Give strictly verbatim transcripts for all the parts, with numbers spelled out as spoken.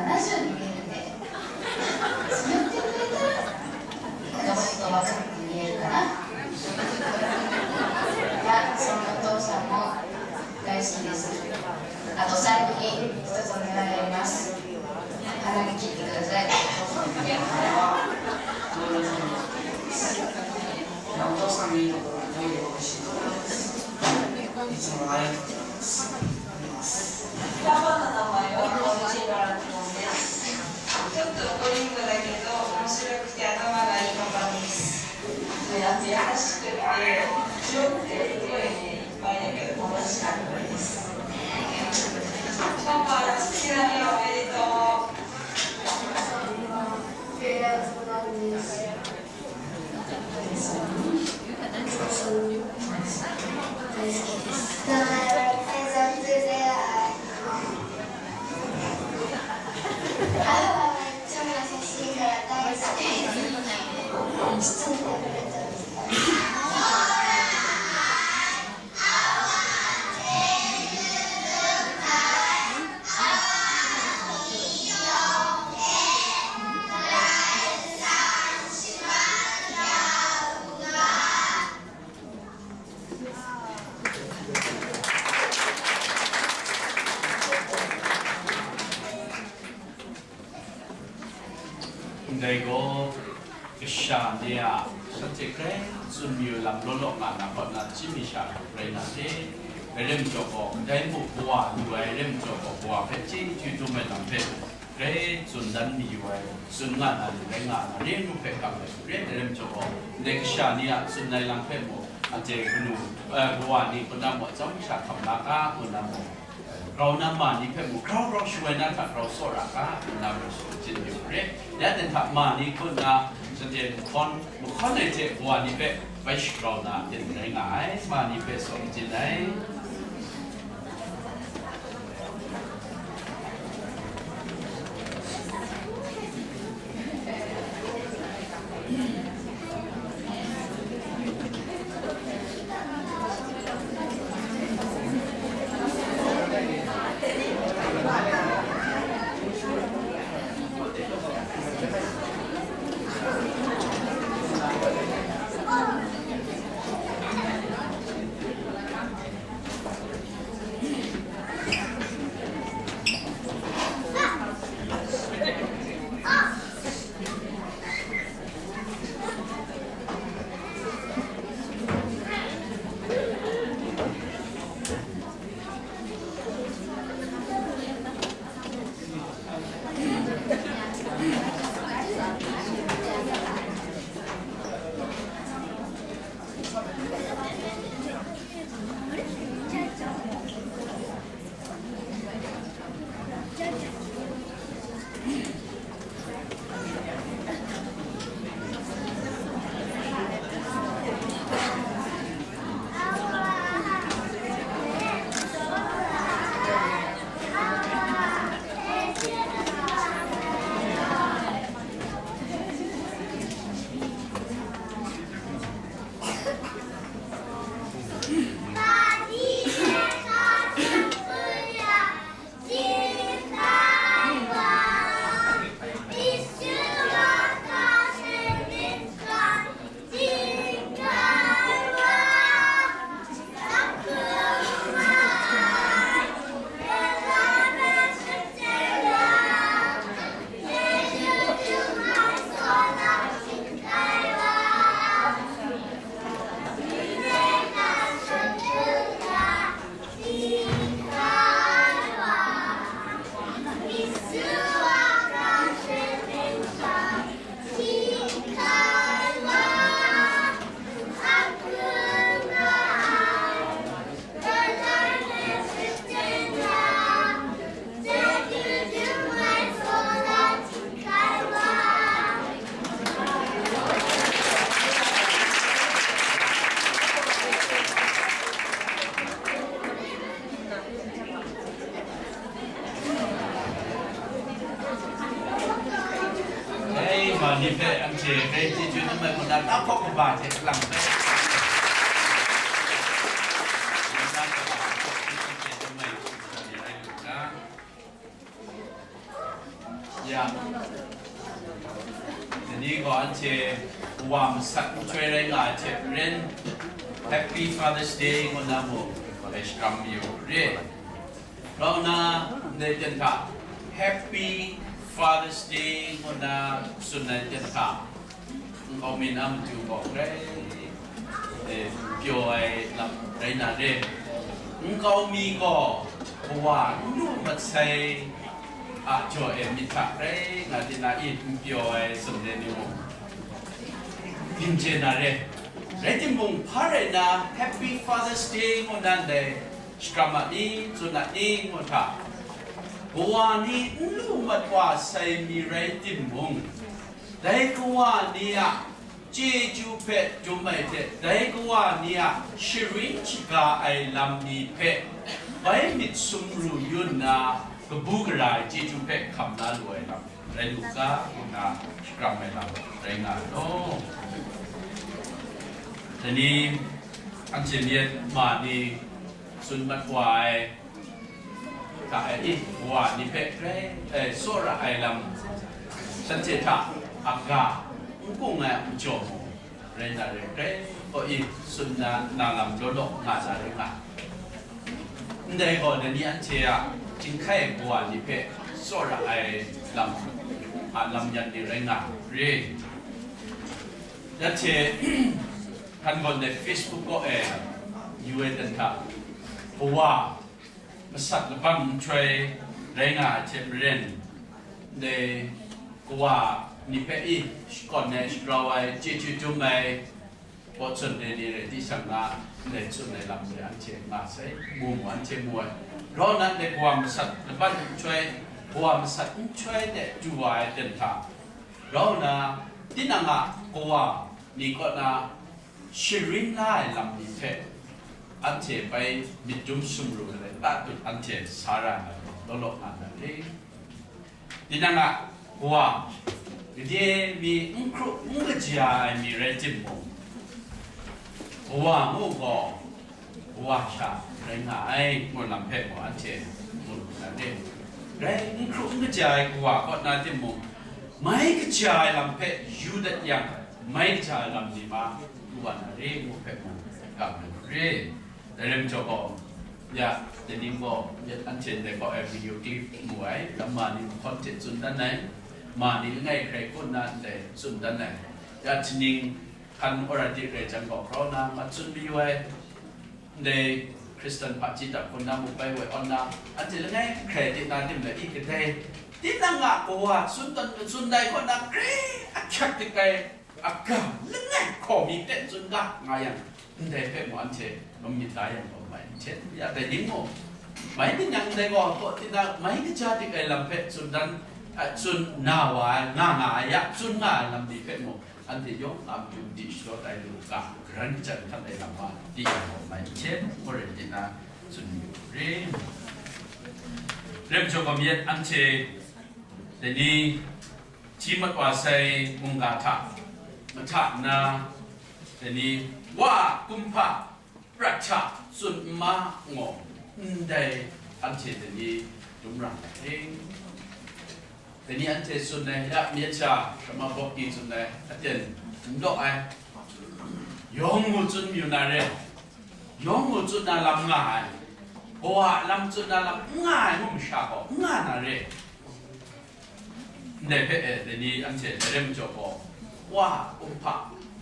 七十人いるんで、その点で言ったら、どこに飛ばすって言えるかな。いや、そのお父さんも大好きです。あとさんにん、一つお願いがあります。鼻に切ってください。お父さんのいいところは料理が美味しいところです。いつもありがとうございます。 パパの名前はコンチーララトンです。ちょっと怒りん坊だけど、面白くて頭がいいパパです。で、あと優しくて、上手で声ね、いっぱいだけど楽しかったです。パパ、父の日おめでとう。Ndai gaw, kasha ni a, shanhte grai tsun mayu lam law law nga na kaw na, chyim mi sha rai na hte, rai rai majaw gaw, ndai muk kawa lu ai rai majaw gaw, kawa hpe chyeju dum ai lam hpe grai tsun dan mayu ai, tsun nga na ni rai nga na, re nu hpe kam ai, re ai rai majaw gaw, ndai kasha ni a tsun ai lam hpe mung, anhte kanu, eh, kawa ni kaw na mung, atsawm sha hkam la ga, kaw na mung, grau na ma ni hpe mung grau grau shaloi na hta grau tsawra ga, nna mung shachyen yu re. Ya den hta ma ni hku nna, shanhte mahkawn, mahkawn ai hte kawa ni hpe bai shagrau na, ten rai nga ai, ma ni hpe tsaw shachyen ai. Hei, ma ni hpe anhte grai chyeju dum ai hku na, tahpawk kaba hte lang bai. Nang kaba hku chyeju dum ai hku na ni rai lu ga. Ya. Dai ni gaw anhte wa masat nhtoi rai nga ai hte maren, Happy Father's Day ngu na mung, bai shakram mayu re. Rau na, ndai ten hta, Happy Father's Day ngu na tsun ai ten hta, nkau mi na matu gaw grai, eh, pyaw ai lam rai na re. Nkau mi gaw kawa n lu mat sai a jaw e myit hta rai nga di na i n pyaw ai sumre ni mung byin chye na re. Rai timung, hpa rai na Happy Father's Day ngu nan dai shakram a ni, tsun a ni ngu hta, kawa ni n lu mat wa sai mi rai timung, dai kawa ni a chyeju hpe dum ai hte, dai kawa ni a sharin shaga ai lam ni hpe bai myit sumru yu nna, kabu gara ai chyeju hpe hkam la lu ai lam rai lu ga, ngu nna shakram ai lam rai nga ai law. Dai ni, anhte myit ma ni tsun mat wa ai, hta e, i, wa ni hpe grai, eh, tsawra ai lam, shanhte hta aga n kung ai a majaw mung, rai na rai, grai gaw i, tsun na, na lam law law nga na rai nga. Ndai gaw, dai ni anhte a jinghkai kawa ni hpe tsawra ai lam, a lam yan ni rai nga re. Nanhte hkan gawn dai Facebook kaw e yu ai dan hta, kawa masat laban nhtoi rai nga ai hte maren, dai kawa ni hpe i shakawn ai, shagrau ai, chyeju dum ai, Bawt sunde ni rai di shang na, ndai tsun ai lam hte anhte nga sai, mu mu anhte mu ai. Rau nan dai kawa masat laban nhtoi, kawa masat nhtoi de du wa ai ten hta, rau na, tinang a kawa ni kaw na sharin la ai lam ni hte anhte bai myit dum sumru ai, ta tut anhte sa ra ai, law law nga na le. Tinang a kawa, gade mi n hkru n kaja ai mi rai timung, kawa ngu gaw, kawa sha rai nga ai, ngu lam hpe mung anhte mu lu na re. Rai n hkru n kaja ai kawa kaw na timung, mai kaja ai lam hpe yu dat yang, mai kaja ai lam ni ma lu wa na re, ngu hpe mung ga mu re. Dai rai majaw gaw, ya, dai ning gaw, ya, anhte ndai gaw ai video clip mu ai, ya, ma ni mahkawn hte tsun dan ai, ma ni langai hkrai kun na ndai tsun dan ai, ya, htingning hkan awra di rai jang gaw, grau na ma tsun mayu ai, ndai Hkristan hpaji dap kun na mu bai woi awn na, anhte langai hkrai di na dim lai i kadai, tinang a kawa tsun tawn, tsun dai kaw na grai ahkyak dik ai, aga langai hkaw mi hpe tsun ga nga yang, ndai hpe mung anhte mamyit da yang gaw mai n hten, ya dai ning mung, mai ning yang ndai gaw, kaw tina mai kaja dik ai lam hpe tsun dan, a, tsun na wa ai, nga nga ai, ya tsun nga ai lam ni hpe mung, anhte yawng a matu di shadaw tai lu ga, garan kajan hkat ai lam wa di yang gaw mai n hten, hkawren di na tsun yu re. Rem jaw gam yet anhte dai ni, hti mat wa sai mungga hta mahta nna, dai ni, wa kumhpa prat hta tsun n ma ngaw, ndai anhte dai ni dum ra ai. Dai ni anhte tsun ai, ya, myit sha, Shrama Bawki tsun ai, aten n law ai, yawng mu tsun mayu na re, yawng mu tsun na lam nga ai, kawa lam tsun na lam n nga ai ngu masha gaw, n nga na re. Ndai hpe, eh, dai ni anhte dai rai majaw gaw, wa kumhpa,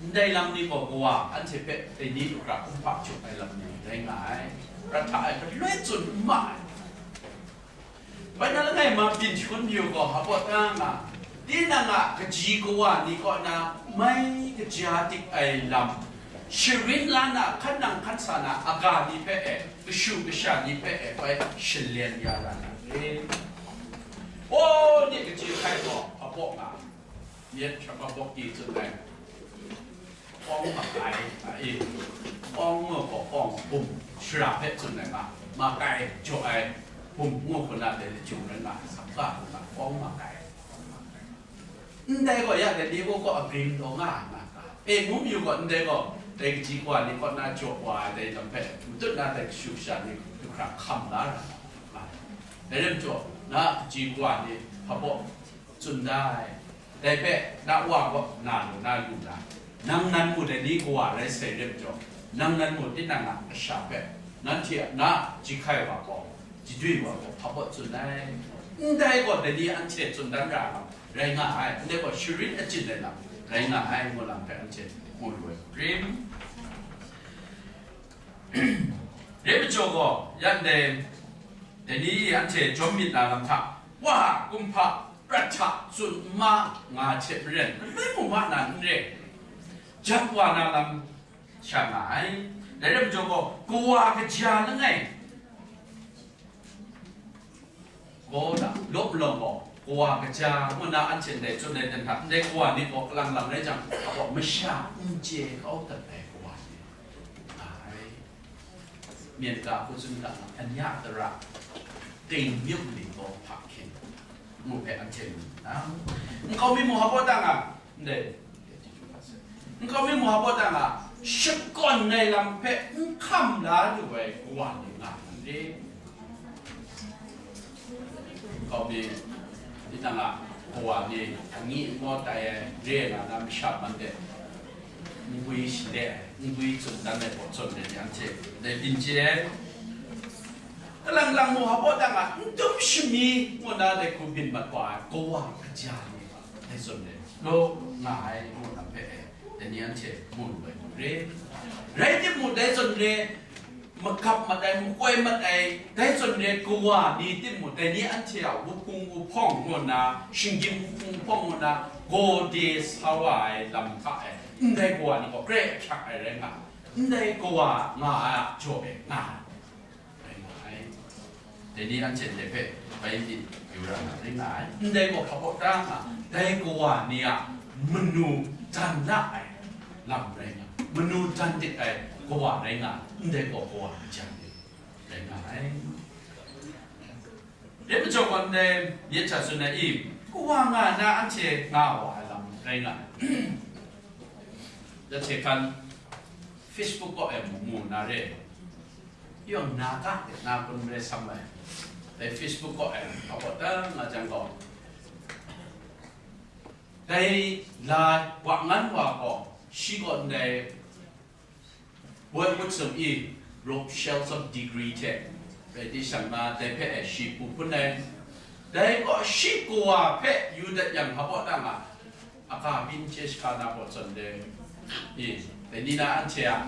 ndai lam ni gaw kawa anhte hpe dai ni hkra kumhpa jaw ai lam ni rai nga ai. Prat hta ai galoi tsun n ma ai. Bai na langai ma byin shangun mayu gaw, hpa pawt nga nga, tinang a kaji kawa ni kaw na mai kaja dik ai lam, sharin la na, hkan nang hkan sa na, aga ni hpe e, kashu kasha ni hpe e, bai shalen ya la na re. Gaw ni kaji hkai gaw, hpa pawt nga, myit Shrama Bawki tsun ai. Awng makai, a e, awng ngu gaw awng bum shara hpe tsun ai nga, makai jaw ai bum ngu hkuna dai lachyum rai nga ai, samka hkuna awng makai. Ndai gaw ya dai ni gaw gaw agring taw nga ai nga, e, ngu mayu gaw ndai gaw dai kaji kawa ni kaw na jaw wa ai dai lam hpe, matut na dai kashu kasha ni du hkra hkam la ra nga ai. Dai rai majaw, na kaji kawa ni hpa baw, tsun da ai. Dai hpe na wa gaw na lu na lu na, nang nan mu dai ni kawa rai sai re majaw, nang nan mu tinang a kasha hpe, nanhte a na jahkai wa gaw, jadwi wa gaw hpa baw tsun ai. Ndai gaw dai ni anhte tsun dan ra ai lam rai nga ai, ndai gaw sharin achyin ai lam rai nga ai, ngu lam hpe anhte mu lu ai rim. Re majaw gaw, yan dai, dai ni anhte jawm myit na lam hta, wa, kumhpa, prat hta, tsun n ma nga hte maren, galoi mung ma na n re, jat wa na lam sha nga ai. Dai rai majaw gaw, kawa kaja langai gaw da, lawp malawng gaw, kawa kaja ngu na anhte ndai tsun ai dan hta, ndai kawa ni gaw kalang lang rai jang, a gaw masha n chye kau dat ai kawa ni nga ai. Myen ga hku tsun ga, anya tara, ting myit ling gaw hpa hkyen, ngu hpe anhte mu na. Nkau mi mu hpa da nga, ndai, nkau mi mu hpa da nga, shakawn ai lam hpe n hkam la lu ai kawa ni nga n re. Nkau mi, tinang a kawa ni, angyi angaw tai ai, re nga na masha man de, npwi shade ai, npwi tsun dan ai pawt zawn ai ni anhte, dai byin chye ai. Kalang lang mu hpa da nga, n dum shami ngu na dai hku byin mat wa ai, kawa kaja ni, dai zawn ai, law nga ai, ngu na hpe, dai ni anhte mu lu ai hku re. Rai timung, dai zawn re, magap mat ai, makoi mat ai, dai zawn re kawa ni timung, dai ni anhte a wuhpung wuhpawng ngu na, shinggyim wuhpung wuhpawng ngu na, gaw de sa wa ai lam hta e, ndai kawa ni gaw grai ahkyak ai rai nga, ndai kawa nga ai a jaw e nga ai, rai nga ai. Dai ni anhte ndai hpe bai myit yu ra na rai nga ai. Ndai gaw hpa baw da nga, dai kawa ni a manu dan na ai lam rai nga, manu dan dik ai kawa rai nga, ndai gaw kawa kaja ni rai nga ai. Rai majaw gaw ndai myit hta tsun ai i, kawa nga na anhte nga wa ai lam rai nga ai. Ya hte hkan Facebook kaw e mu, mu na re. Yawng na ga de na kun re sam ai. Dai Facebook kaw e, a kaw ta nga jang gaw, dai la wa ngan wa gaw, shi gaw ndai Woi Wut Sung i, Rochelle of Degree hte, rai di shang na, dai hpe e shi pu hpun ai. Dai gaw shi kawa hpe yu dat yang, hpa baw ta nga, a ka byin chye shaka na baw zawn de, i, dai ni na anhte a,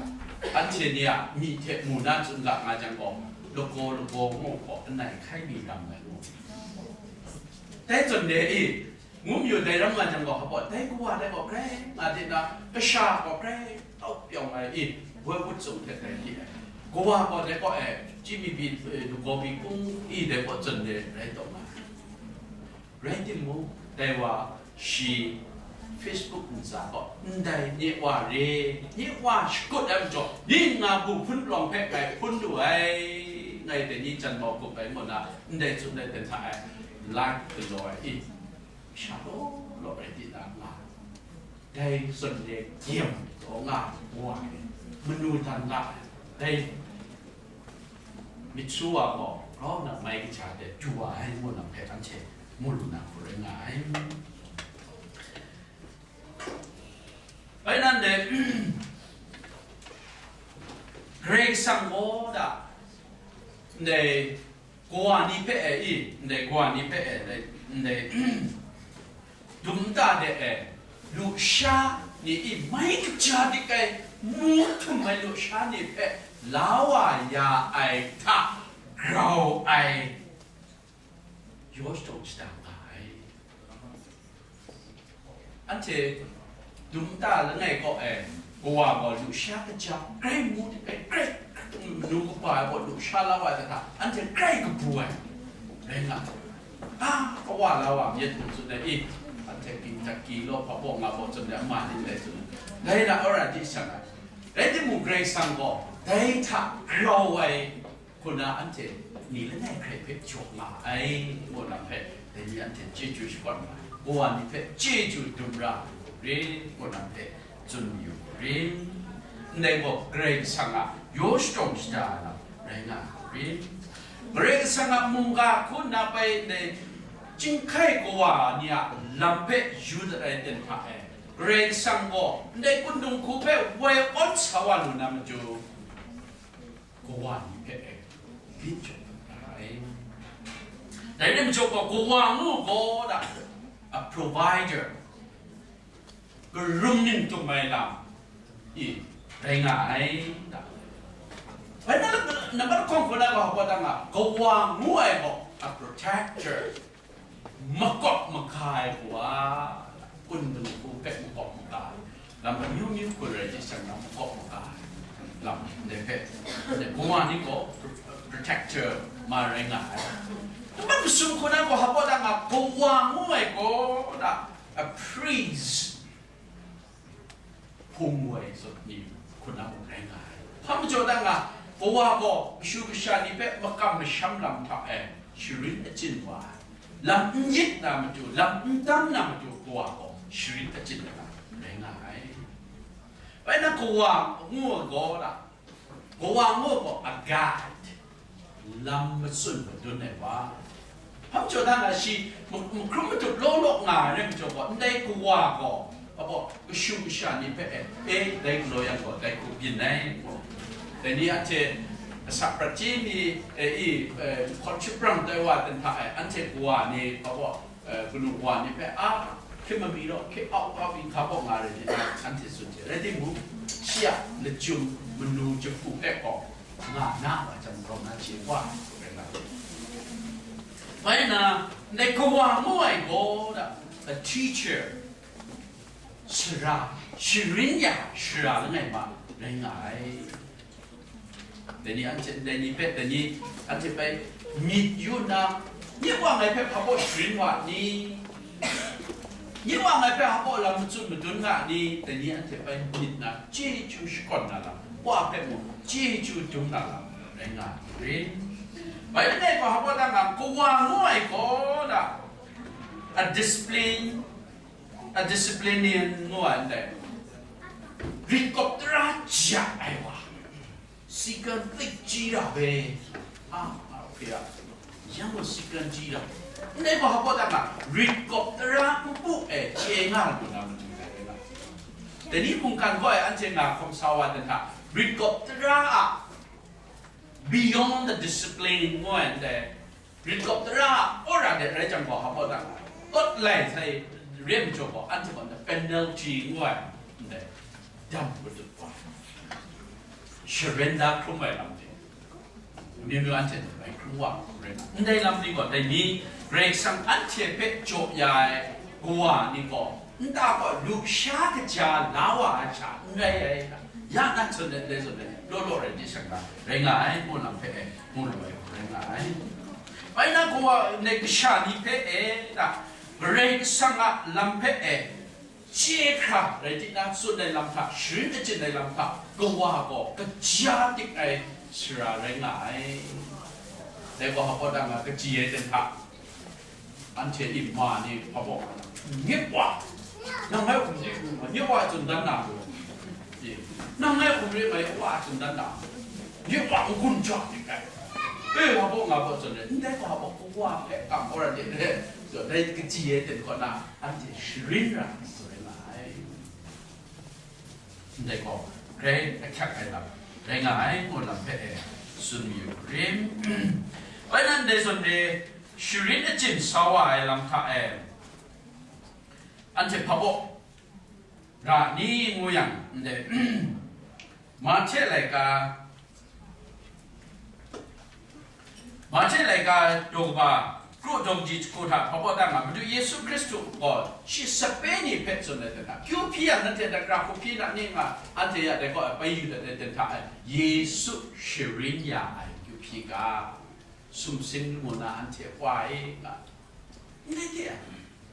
anhte ni a myi hte mu na tsun ga nga jang gaw, lagaw lagaw ngu hpaw lanai hkai mi ram ai ngu. Dai zawn de i, ngu mayu dai ram nga jang gaw, hpa baw, dai kawa dai gaw grai nga di na, kasha gaw grai tau pyawng ai i, Woi Wut Sung hte dai hpyi ai. Kawa gaw dai gaw e, chyi mi byi, e, lagaw byi hkung i dai gaw zawn de rai taw nga ai. Rai timung, dai wa shi Facebook ntsa gaw, ndai nye wa re, nye wa shakut ai majaw, ning nga bu hpun palawng hpe ngai hpun lu ai, ngai dai ni jan mau gup ai ngu na, ndai tsun ai dan hta e, like galaw ai i, sha law law rai di na nga, dai zawn de gyem taw nga ai wa e, manu dan la ai, dai myit su wa gaw, grau na mai kaja de du wa ai ngu na hpe anhte mu lu na hku rai nga ai. Bai nan de, Karai Kasang gaw da, ndai kawa ni hpe e i, ndai kawa ni hpe e, ndai, ndai, dum nta de e, lusha ni i, mai kaja dik ai, mu htum ai lusha ni hpe la wa ya ai hta grau ai, yaw shadawn shada nga ai. Anhte dum nta langai kaw e, kawa gaw lusha kaja grai mu dik ai, grai manu kaba ai gaw lusha la wa ai hta, anhte grai kabu ai rai nga ai. A, kawa la wa myit hkum tsun ai i, anhte ging dat ki law, hpa baw nga baw tsun ai, ama ni ndai tsun ai. Dai na, ara di shang ai. Rai timung, Karai Kasang gaw dai hta grau ai hku na anhte ni langai hkrai hpe jaw nga ai, ngu lam hpe dai ni anhte chyeju shakawn nga ai. Kawa ni hpe chyeju dum ra ai hku rin, ngu lam hpe tsun yu hku rin. Ndai gaw Karai Kasang a yaw shadawn shada ai lam rai nga ai hku rin. Karai Kasang a mungga hku nna bai ndai Chyinghkai kawa ni a lam hpe yu dat ai ten hta e, Karai Kasang gaw ndai kundung hku hpe woi awn sa wa lu na matu, kawa ni hpe e, myit jaw dat ai. Dai rai majaw gaw, kawa ngu gaw da, a provider, karung ningtum ai lam i rai nga ai, da. Bai na, nambat lahkawng hku na gaw, hpa da nga, kawa ngu ai gaw a protector, makawp maga ai kawa, kundung hku hpe makawp maga ai, lam amyu myu hku rai chye shang na, makawp maga ai lam, ndai hpe, ndai kawa ni gaw protector ma rai nga ai. Nambat masum hku na gaw, hpa da nga, kawa ngu ai gaw da, a priest, hpung woi zawn ni hku na mung rai nga ai. Hpa majaw da nga, kawa gaw kashu kasha ni hpe makam masham lam hta e sharin achyin wa ai, lam n yit na matu, lam n tam na matu, kawa gaw sharin achyin ai lam rai nga ai. Bai na, kawa ngu ai gaw la, kawa ngu ai gaw a guide, lam matsun madun ai wa. Hpa majaw da nga, shi ma-, mahkrum matup law law nga ai rai majaw gaw, ndai kawa gaw, abaw, kashu kasha ni hpe, e, e, dai galaw yang gaw, dai hku byin ai, dai ni anhte asak prat chye mi, e, i, e, hkawt shaprang tai wa ten hta e, anhte kawa ni, abaw, e, kanu kawa ni hpe, a, hkye mami raw, hkye au au, hkap au nga rai ni, anhte tsun hte rai timung, shi a lachyum manu jahku hpe gaw nga na wa jang, rau na chye wa ai, rai nga ai. Bai na, ndai kawa ngu ai gaw da, a teacher, sara, sharin ya, sara langai ma rai nga ai. Dai ni anhte, dai ni hpe, dai ni anhte hpe myit yu nna, nye wa ngai hpe hpa baw sharin wa ni? Nye wa ngai hpe hpa baw lam matsun madun nga ni? Dai ni anhte hpe myit nna, chyeju shakawn na lam, wa hpe mung chyeju dum na lam rai nga ai. Bai langai gaw, hpa baw da nga, kawa ngu ai gaw da, a discipline, a disciplinarian ngu ai ndai, rit kawp tara ja ai wa, sikan lik ji ra be, a, a, hpe a, yang gaw sikan ji ra, ndai gaw hpa baw da nga, rit kawp tara npu e chye nga lu na matu dai rai nga. Dai ni mungkan gaw e, anhte nga hkawm sa wa dan hta, rit kawp tara a beyond the discipline ngu ai ndai, rit kawp tara a wora de rai jang gaw, hpa baw da nga, tawt lai sai re majaw gaw, anhte gaw penalty ngu ai ndai, dam gadut wa, surrender hkrum ai lam hte, amyu myu anhte hte bai hkrum wa rai nga. Ndai lam ni gaw, dai ni Karai Kasang anhte hpe jaw ya ai kawa ni gaw, nta gaw lusha kaja la wa ai hta n rai ai, ya na zawn let, ndai zawn let, law law rai di shang na rai nga ai, ngu lam hpe e, ngu lu ai, rai nga ai. Bai na, kawa ndai kasha ni hpe e, na, Karai Kasang a lam hpe e, chye hkra rai di na, tsun ai lam hta, sharin achyin ai lam hta, kawa gaw kaja dik ai sara rai nga ai. Dai gaw hpa baw da nga, kaji ai ten hta, anhte a ma ni hpa baw, nye wa, nang ngai hkum ri, nye wa tsun dan na lu, nang ngai hkum ri, ngai wa tsun dan na, nye wa n-gun ja dik ai. E, hpa baw nga baw tsun ai, ndai gaw hpa baw kawa hpe kam awra de le, so, dai kaji ai ten kaw na, anhte sharin ra ai sara rai nga ai. Ndai gaw, grai ahkyak ai lam rai nga ai, ngu lam hpe e tsun mayu rim. Bai nan, dai zawn re, sharin achyin sa wa ai lam hta e, anhte hpa baw ra ni ngu yang, ndai, Mahte laika, Mahte laika daw kaba, kru daw kaji jahku hta hpa baw da nga, Madu Yesu Hkristu gaw shi sape ni hpe tsun ai hte hta, kyu hpyi yang, nanhte hta gara hku hpyi na ni nga, anhte ya dai gaw bai yu dat ai ten hta e, Yesu sharin ya ai kyu hpyi ga, sumsing lamu na anhte wa e nga, ndai de ai,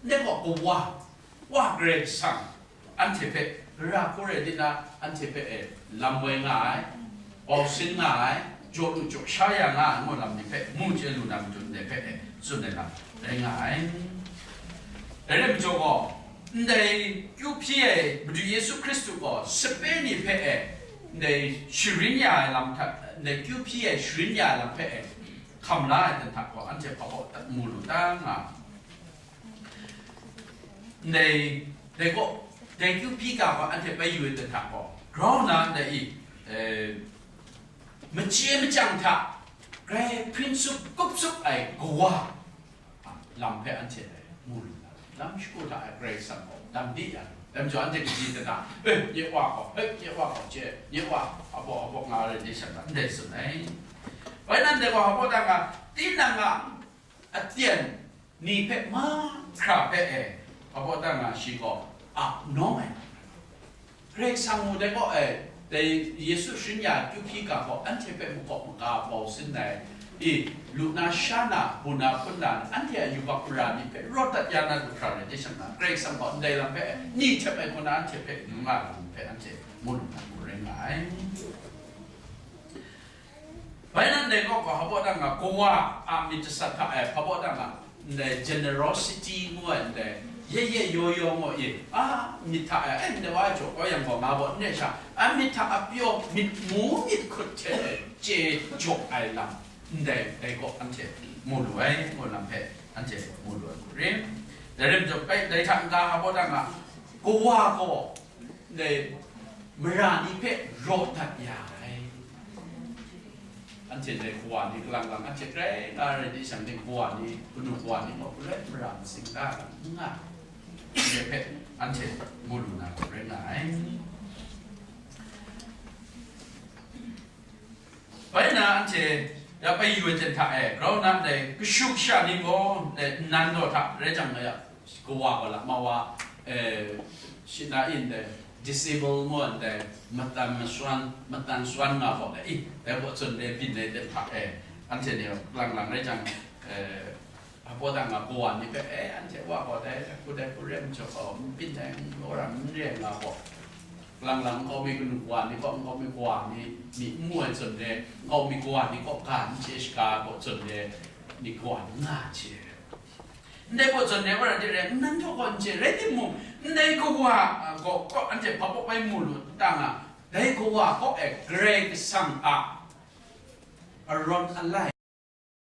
ndai gaw kawa, wa Karai Kasang, anhte hpe gara hku rai di na, anhte hpe e lam woi nga ai, bau sin nga ai, jaw lu jaw sha ya nga ai, ngu lam ni hpe mu chye lu na matu ndai hpe e tsun ai lam rai nga ai. Dai rai majaw gaw, ndai kyu hpyi ai Madu Yesu Hkristu gaw sape ni hpe e ndai sharin ya ai lam hta, ndai kyu hpyi ai sharin ya ai lam hpe e hkam la ai ten hta gaw, anhte hpa baw dat mu lu ta nga, Ndai, dai gaw, dai kyu hpyi ga gaw anhte bai yu ai hta gaw, grau na ndai i, eh, machye machyang hta, grai hpring tsup kup tsup ai kawa, a, lam hpe anhte mu lu na, lam shagu hta e Karai Kasang gaw dam di ya, dai majaw anhte kaji hta, eh, nye wa gaw, eh, nye wa gaw, che, nye wa, abaw, abaw nga rai de sha ta, ndai tsun ai. Bai nan dai gaw, abaw dang nga, tinang a, aten ni hpe mahkra hpe e, abaw dang nga shi gaw, a, nawng ai. Karai Kasang mu dai gaw, e, dai Yesu sharin ya kyu hpyi ga gaw, anhte hpe makawp maga bau sin ai, i, lu na, sha na, bu na, hpun na, anhte a yubak mara ni hpe rawt dat ya na du hkra rai de shang na, Karai Kasang gaw ndai lam hpe ni hte bai hku na anhte hpe yu nga lam hpe anhte mu lu na, mu rai nga ai. Bai nan dai gaw, hpa baw dang nga, kawa a myit jasat hta e, hpa baw dang nga, ndai generosity ngu ai ndai, ye ye yaw yaw ngu i, a, myit hta e, e, ndai wa jaw kau yang gaw, nga baw n re sha, a myit hta a pyaw, myit mu myit hkut hte e, chye jaw ai lam, ndai, dai gaw anhte mu lu ai, ngu lam hpe anhte mu lu ai hku rim. Dai rim jaw, bai, dai hta n-ga, hpa baw dang nga, kawa gaw, ndai mara ni hpe raw dat ya ai. Anhte ndai kawa ni kalang lang, anhte grai nga rai di shang, ndai kawa ni, kanu kawa ni gaw, galoi mara masing da n nga, ndai hpe anhte mu lu na gaw rai nga ai. Bai na anhte ya bai yu ai hte hta e, grau na ndai kashu kasha ni gaw, ndai nnan daw hta rai jang, ya, kawa gaw lama wa, eh, shi na in dai, disable ngu ai ndai, matan maswan, matan swan nga gaw dai, i, dai gaw tsun dai byin ai hte hta e, anhte ni lang lang rai jang, eh, hpa baw dang nga, kawa ni hpe, eh, anhte wa gaw dai, dai hku dai hku rai majaw gaw, n byin ai, n wora n re ai nga gaw, lang lang nkau mi kanu kawa ni gaw, nkau mi kawa ni, mi n mu ai tsun re, nkau mi kawa ni gaw ga n chye shaga gaw tsun re, ni kawa ni nga chye. Ndai gaw tsun re, wora de re, nnan jaw gaw n chye, rai timung, ndai kawa, a, gaw, gaw anhte hpa baw bai mu lu n ta nga, dai kawa gaw e Karai Kasang a arawng alai